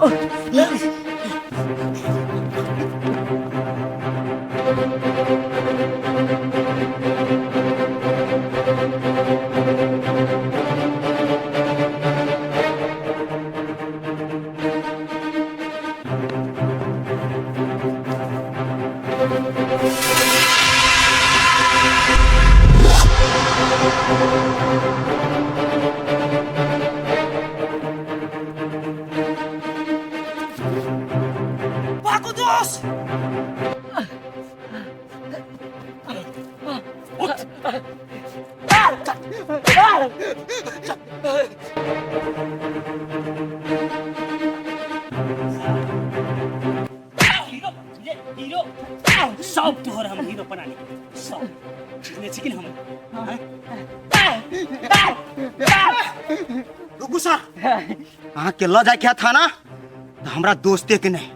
पाकू दोस्त। Hero hero सब तोहर हम हीरो बना ले सब चिन्हने छी कि हम हैं? रुकू सर, अहाँ के लऽ जाय के थाना तऽ हमरा दोस्ते के नहीं,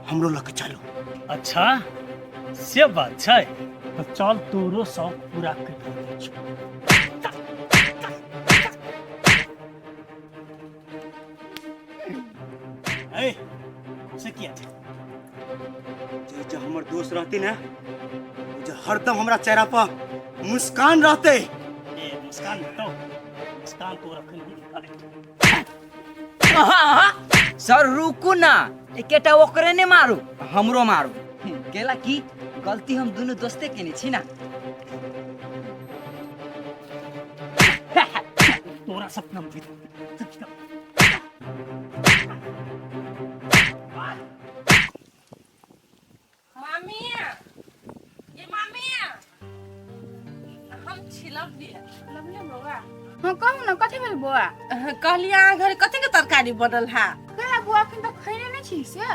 हमरो लऽ के चलू। अच्छा से बात छै, तऽ चल तोरो शौक पूरा कर दै छौ। ए से किया छै? जे जे हमर दोस्त रहती ने, ओ जे हरदम हमरा चेहरा पर मुस्कान रहते। ए मुस्कान तो मुस्कान तो रखन ही निकाले। सर रुकू ना, एकेटा ओकरे ने मारू, हमरो मारू। केला की गलती हम दुनू दोस्ते केने छी ना। तोरा सपना में भी मामी, ये मामी, हम छिलब दिए लवली बौआ। हाँ कहू ना, कथी भेल बौआ? कहलियै अहाँ घर कथी के तरकारी बनल है? कहे बौआ, अखन तक खैने नहि छी से?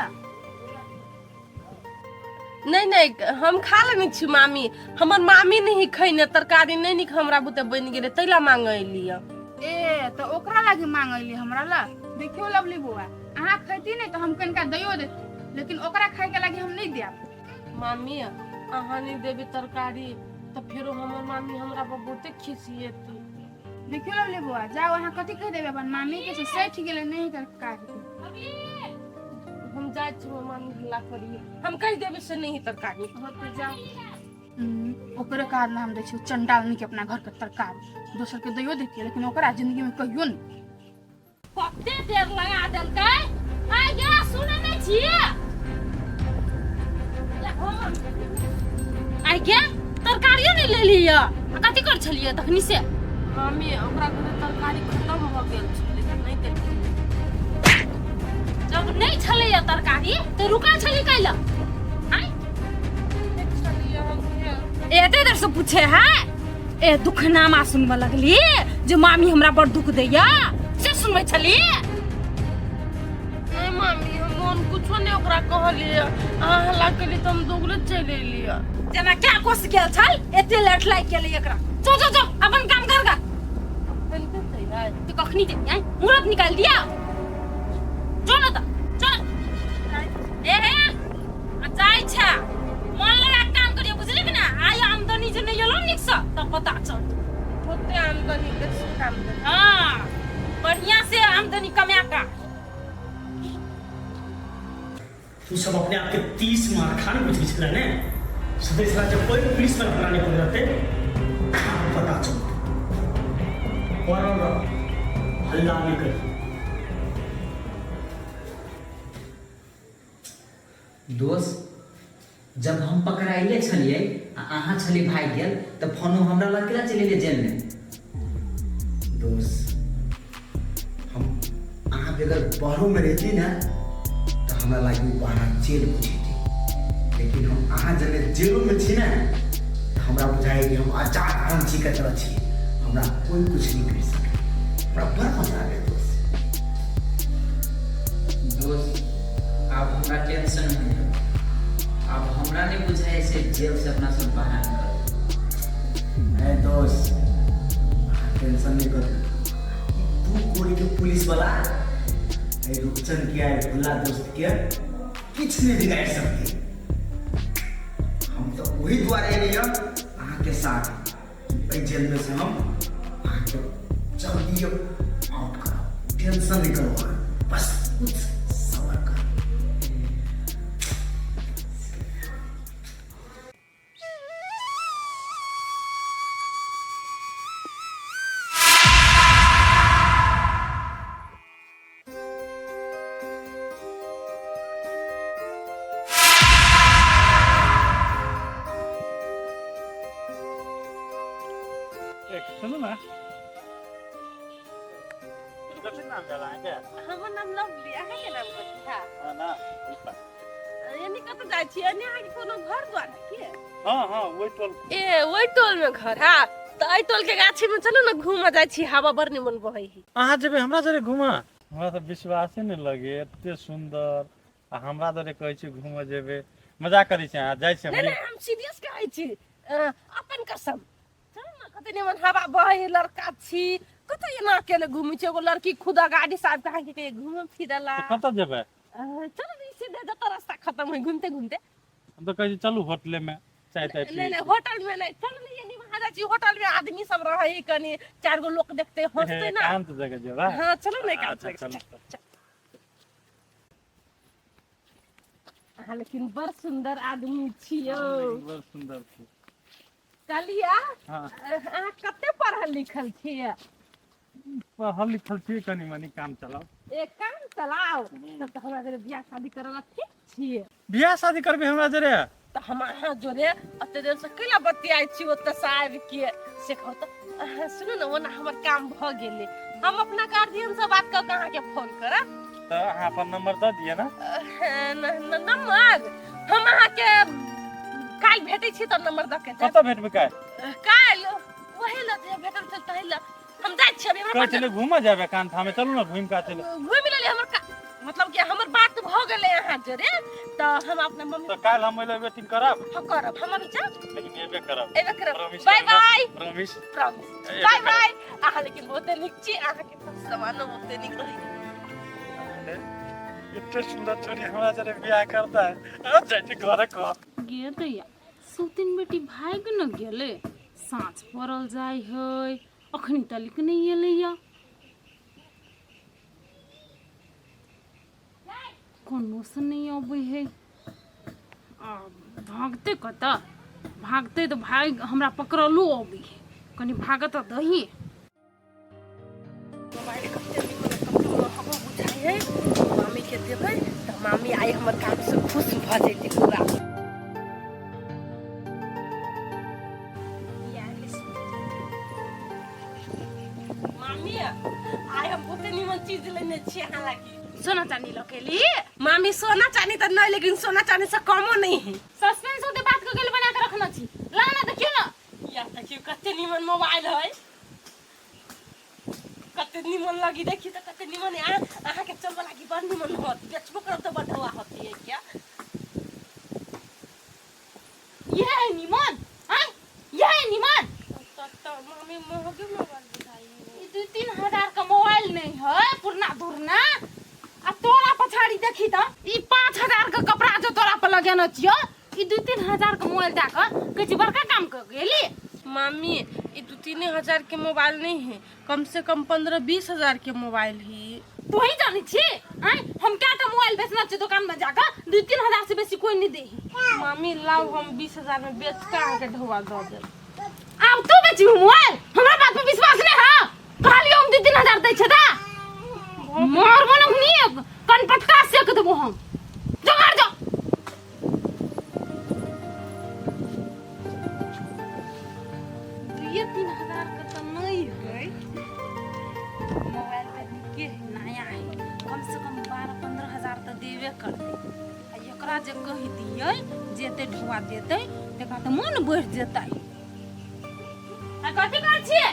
नहीं नहीं, हम खा लेने छी मामी। हमर मामी नहीं खैने, तरकारी नहीं नीक हमरा बुते बनि गेलै, तैला मांगे एलियै। ए तऽ ओकरा लागी मांगैली हमरा ला? देखियौ लवली बौआ, अहाँ खैती नहि तऽ हम कनिका दैयो देती, लेकिन ओकरा खायके लागी हम नहि देब। मामी, अहाँ नहीं देबी तरकारी तऽ फेरो हमर मामी हमरा पर बहुते खिसियेती। देखियौ लवली बौआ, जाओ अहाँ कथी कहि देबै अपन मामी के से सठि गेलै नहि तरकारी। हम जाइ छी, हमर मामी हल्ला करिए, हम कहि देबै से नहीं तरकारी होते, जाओ। ओकरे कारण हम दै छियै चंडालनी के अपना घर के तरकारी, दोसर के दैयो देतियै लेकिन ओकरा जिंदगी में कहियो नहि। कते देर लगा देलकै? आइ गे, सुनै नहि छियै? आइ गे, तरकारियो नहि लेलियै आ कथी कर छलियै तखनी से? मामी, ओकरा घरे तरकारी खत्म भऽ गेल छलै, नहि देलकै। जब नहि छलैया तरकारी तऽ रुकल छली कैला? आइ एते देर से पूछे है, ए दुखनामा सुनबऽ लगली जे मामी हमरा बड़ दुख दैया, से सुनबै छली? नहीं मामी, हम मोन कुछो नहीं ओकरा कहलिए। अहाँ हल्ला केली तऽ हम दौड़ले चलि एलियै। जेना क्या कोस गेल छल, एते लेट लागि गेलै एकरा। जो जो जो, अपन काम कर गा। तो कखनी जेबी? आँय, मुहूर्त निकाल दिया। जो न तऽ चल। ए हे, आ जाइ छै, मन लगा के काम करियो, बुझली कि ना? आइ आमदनी जे नहि एलो नीक से तब पता चल। होते आमदनी, बेसी आमदनी। हाँ, बढ़िया से आमदनी कमा का। तू सब अपने आप के 30 मार खान बुझै छलै ने, सोचै छलै जे कोई पुलिस पर हमरा नहि पकड़तै। पता चलतै। पड़ल रह, हल्ला नहि करी। दोस्त, जब हम पकड़ाइले छलियै आ अहाँ छलियै भागि गेल, तऽ फोनो हमरा लग केना चलि एलियै जेलमे? दोस्त, हम अहाँ बगैर बाहरोमे रहिती ने तऽ हमरा लागी ओ बहरा जेल बुझेती, लेकिन हम अहाँ जने जेलोमे छी ने तऽ हमरा बुझाइ कि हम आजाद पंछीके तरह छी, हमरा कोई कुछ नहीं करि सके। हमरा बड़ मजा आबै दोस्त। दोस्त, आब हमरा टेंशन होइए। आब हमरा नहि बुझाइ से जेल से अपना सब बाहर निकल। ए दोस्त, अहाँ टेंशन नहीं करू। दू कोड़ी के पुलिस वाला ए रूपचंद के आए भुला दोस्त के किछु नहीं बिगाड़ सकते। हम तो वही द्वारे एलियै अहाँ के साथ, एहि जेल में से हम अहाँके जल्दी आउट करब। टेंशन नहीं करू अहाँ, बस कुछ सबर। कथी नाम भेल अहाँके? हमर नाम लवली, अहाँके नाम कथी है? हँ ना दीपा। एनी कतऽ जाइ छी? एनी अहाँके कोनो घर द्वार है की? हँ हँ, ओहि टोल। ए, ओहि टोल में घर है? तऽ एहि टोल के गाछी में चलू ने, घूमऽ जाइ छी, हवा बड़ निमन बहै है। अहाँ जेबै हमरा जरे घूमऽ? हमरा तऽ विश्वासे नहि लगे, एते सुन्दर आ हमरा जरे कहै छी घूमऽ जेबै। मजाक करै छी अहाँ? जाइ छी हम। नहि नहि, हम सीरियस कहै छी, अपन कसम। चलू ने, कते निमन हवा बहै है। लड़का छी, कतऽ एना अकेले घूमै छी? एगो लड़की खुद गाड़ी से आबि कऽ अहाँके कहियै घूमऽ फिरऽ ला। तऽ कतऽ जेबै? चलू ने, ई सीधे जतऽ रास्ता खतम होइ, घूमते घूमते। हम तऽ कहै छी चलू होटले में चाय ताय नहीं पियै नहीं छी। होटल में नहीं, चलू नहीं, यही वहाँ जाइ छी। होटल में आदमी सब रहे है, कनी चार गो लोग देखते हंसते ना। एकांत जगह जेबै? हाँ, चलू ने एकांत अच्छा, जगह। चलू। चल, चल। अहाँ लेकिन बड़ सुंदर आदमी छियौ। बड़ सुन्दर छी। कहलिया, हाँ। अहाँ कते पढ़ल लिखल छियै? पढ़ल लिखल छियै कनी मनी, काम चलाउ। एक काम चलाओ, तब तऽ हमरा जरे बियाह शादी करऽ ला ठीक छियै। बियाह शादी करबै हमरा जरे? तऽ हम अहाँ जोरे ओते देर से कैला बतियाइ छी ओतऽ से आबि के, से कहू तऽ? अहाँ सुनू ने, ओना हमर काम भऽ गेलै, हम अपना गार्जियन से बात कऽ के अहाँके फोन करब। तऽ अहाँ अपन नंबर दऽ दिअ ने। नंबर हम अहाँके काल्हि भेटै छी तऽ नंबर दऽ के जायब। कतऽ भेटबै काल्हि? काल्हि वही लऽ जे भेटल छल तही लऽ। हम जाइ छी अभी, हमरा कहै छलै घूमऽ जायब एकांत थामे, चलू ने घूमि कऽ चलू। घुमि लेलियै। हमर मतलब कि हमर बात भऽ गेलै अहाँ जोरे, तऽ हम अपना मम्मी तऽ काल्हि हम एलै वेटिंग करब। हाँ, करब। हम अभी जायब। लेकिन एबे करब। एबे करब। प्रॉमिस बाय करू ने। बाय। प्रॉमिस। प्रॉमिस। एबे बाय करब। बाय। अहाँ लेकिन बहुते नीक छी, अहाँके तऽ सामानो बहुते नीक रहै। एते सुन्दर छोरी हमरा जरे बियाह करता है, जाइ छी घरे कह। गे दैया, सौतिन बेटी भागि न गेलै, साँझ पड़ल जाइ है, अखनी तलिक नहि एलैया, कोनो से नहि अबै है। आ भागतै कतऽ? भागतै तऽ भागि हमरा पकड़लो अबै है। कनि भागत तऽ दही। मोबाइल कते निक कते महगो बुझाइ है। मामी के देबै तऽ मामी आइ हमर काम से खुश भऽ जेतै पूरा। मामी, आइ हम बहुते निमन चीज लेने छियै अहाँ लागी। सोना चानी लऽ के एली? मामी, सोना चानी तऽ नहि, लेकिन सोना चानी से कमो नहीं है। सस्पेंस होते बात के गेल बना के रखना छी। ला ना, देखियो ना। यार, देखियो कते निमन मोबाइल है, कते निमन लगी। देखी तऽ कते निमन है। अहाँके चलबऽ लागी बड़ निमन होत, बेचबो करब तऽ बड़ ढौआ होती है। क्या ये है निमन? आय, ये है निमन? तऽ मामी, महगे मोबाइल बुझाइ। ई 2-3 हजार का मोबाइल नहीं है पुरना धुरना। आ तोरा पछाड़ी देखी तऽ ई 5,000 का कपड़ा जो तोरा पर लगेने छियो। ई 2-3 हजार का मोबाइल दए कऽ कहै छी बड़का काम कऽ गेली। मामी, ये 2-3 हजार के मोबाइल नहीं है, कम से कम 15-20 हजार के मोबाइल ही। तू ही जानी छी। आय, हम क्या टा मोबाइल बेचना छी दुकान में जाकर, 2-3 हजार से बेसी कोई नहीं दे। मामी, लाओ, हम 20 हजार में बेच के अहाँके ढौआ दऽ देब। आब तू बेचबी मोबाइल? हमरा बात पे विश्वास नहीं है? कहलियो हम 2-3 हजार दै छै दा मारबो न हुनी, कनपटका सेक देबो हम। जो घर जो। 2-3 हजार के तऽ नहीं है मोबाइल, पे नीके है, नया है। कम से कम 12-15 हजार तऽ देबे करतै। आ एकरा जे कहि दियै जे एते ढुआ देतै, तकरा तऽ मन बढ़ि जेतै। आ कथी करै छियै?